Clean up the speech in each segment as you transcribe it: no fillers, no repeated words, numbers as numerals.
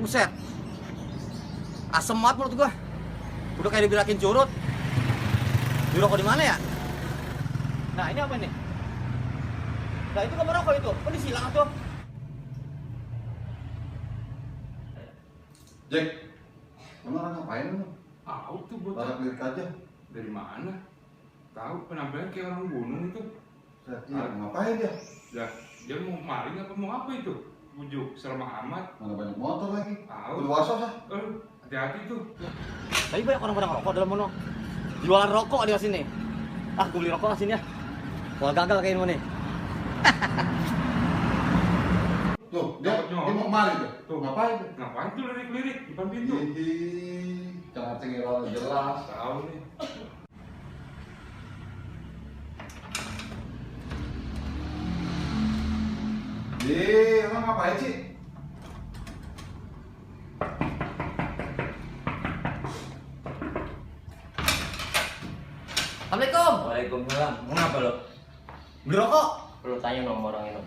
Buset. Asem banget menurut gua. Udah kayak dibilangin curut. Di rokok di mana ya? Nah, ini apa nih? Nah, itu kamar rokok itu. Kok disilang tuh? Jack, kamu orang ngapain lu? Tahu tuh bocah. Taruh lirik aja. Dari mana? Tahu penampilan kayak orang gunung itu. Iya, ngapain dia? Lah, dia mau maling apa mau apa itu? Bujuk, serem amat. Mana banyak motor lagi. Tahu. Luasa sah. Hati-hati tuh. Tapi banyak orang pada ngerokok dalam mono. Jualan rokok dia sini. Ah, gue beli rokok sini ya. Wah, gagal kayak ini nih. Tuh, dia mau kemari tuh. Tuh. Ngapain tuh? Ngapain tuh lirik-lirik depan pintu? Jangan tinggal jelas. Tahu nih. Emang ngapain sih? Assalamualaikum. Waalaikumsalam. Kenapa lo? Beli rokok. Lo tanya nomor orang itu.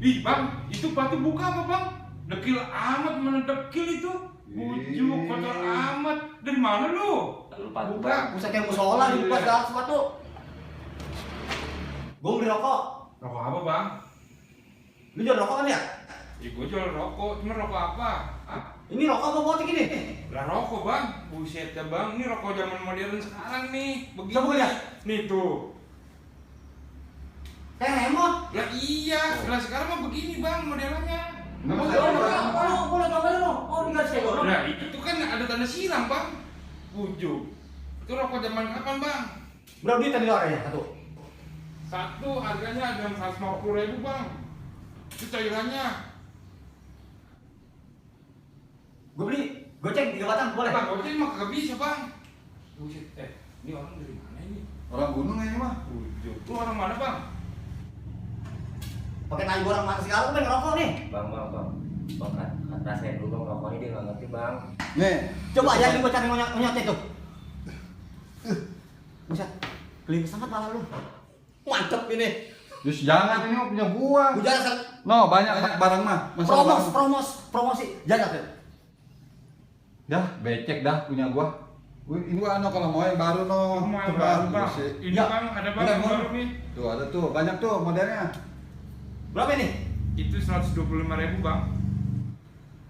Ih bang, itu batu buka apa bang? Dekil amat, mana dekil itu? Bujuk, kotor amat. Dari mana lu? Lupa Buka. Buset kayak musola di buka segala sepatu. Gue beli rokok. Rokok apa bang? Lu jual rokok kan ya? Ya gue jual rokok, cuma rokok apa? Hah? Ini rokok apa botik ini? Lah rokok bang, buset ya bang, ini rokok zaman modern sekarang nih, begini. Coba lihat. Nih tuh. Emot. Lah iya, lah sekarang mah begini bang modelnya. Nggak Oh, usah boleh dipegang. boleh gambar dulu. Oh, tinggal saya dulu. Nah itu kan ada tanda siram bang. Bujuk. Itu rokok zaman kapan bang? Berapa duit tadi orangnya satu? Satu harganya ada yang 150.000 bang. Itu cairannya. Gue beli. Goceng 3 batang boleh. Bang, goceng mah kagak bisa bang. Buset, ini orang dari mana ini? Orang gunung ini mah. Bujuk. Lu orang mana bang? Pakai nanya orang mana segala gue pengen ngerokok nih. Bang. Bang, kata saya dulu bang, rokok ini dia nggak ngerti bang. Nih. Coba aja gue cari monyet itu. Buset. Geli sangat malah lu. Mantep ini. Just jangan, ini mah punya gua. Gue jalan No, banyak barang mah. Masalah barang. promosi. Jalan tuh. Dah, becek dah punya gua. Wih, ini gua kalau mau yang baru no. Rumah yang Coba, baru bang. buset. Ini Ya. bang, ada bang Bener, yang bener. baru nih. Tuh ada tuh, banyak tuh modelnya. Berapa ini? Itu 125.000 bang.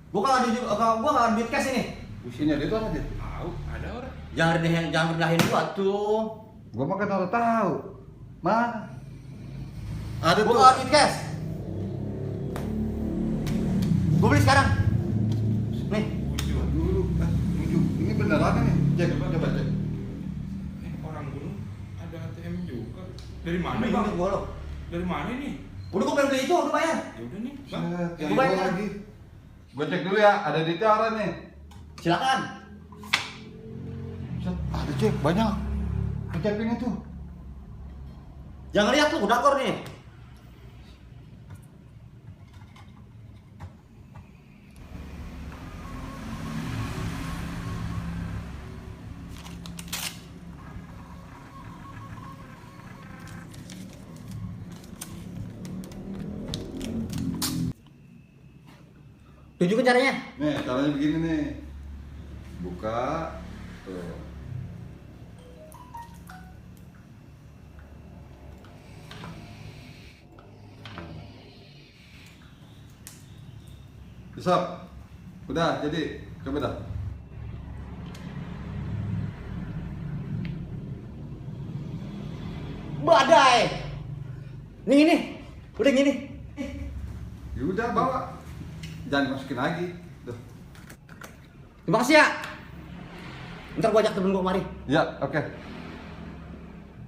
Gue kalau ada duit cash ini. Businya dia tuh apa dia? Tahu, ada orang. Jangan rendahin gua tuh. Gua mah kan harus tahu. Mana? Ada Gue tuh. kalau ada duit cash. Gue beli sekarang. Nih. Bujuk. Dulu, tujuh. Ini beneran nih. Cek, coba cek. Orang gunung ada ATM juga. Dari mana Ini bang? duit gua lo. Dari mana nih? Udah gue pengen beli itu, udah bayar. Ya udah nih bang. Set, yang Gua gua bayar. lagi. Gua cek dulu ya, ada di tiara nih. Silakan. Set, ada cek, banyak. Kecepin itu. Jangan lihat tuh, udah kor nih. Tunjukin caranya. Nih, caranya begini nih. Buka. Tuh. Bisa. Udah, jadi coba dah. Badai. Nih ini. Udah gini. Ya udah bawa. Jangan masukin lagi. Tuh. Terima kasih ya. Ntar gua ajak temen gua kemari. Ya, oke.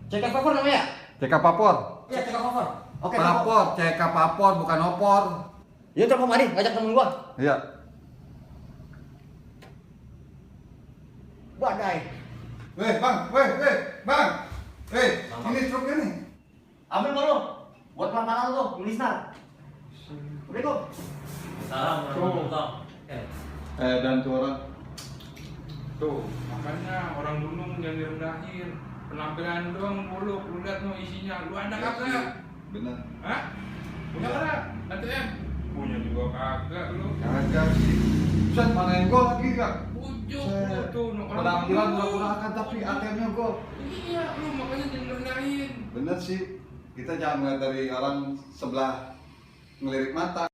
CK Favor namanya? CK Papor. Iya, CK Favor. Oke, Papor, CK Papor bukan opor. Ya ntar gua kemari, ajak temen gua. Iya. Badai. Bang. Ini struknya nih. Ambil dulu. Buat pelan-pelan lu, tulisnya. Assalamualaikum. Salam warahmatullah. Dan tuh orang. Tuh, makanya orang gunung jangan direndahin. Penampilan doang mulu, lu lihat no isinya. Lu ada kagak? Bener. Hah? Punya kagak? ATM? Punya juga kagak lu. Kagak sih. Buset, mana yang gol lagi kak? Bujuk Buset. tuh. Padahal bilang murah-murahan tapi ATM-nya gol. Iya, lu makanya jangan ngerendahin. Bener sih, kita jangan melihat dari orang sebelah ngelirik mata.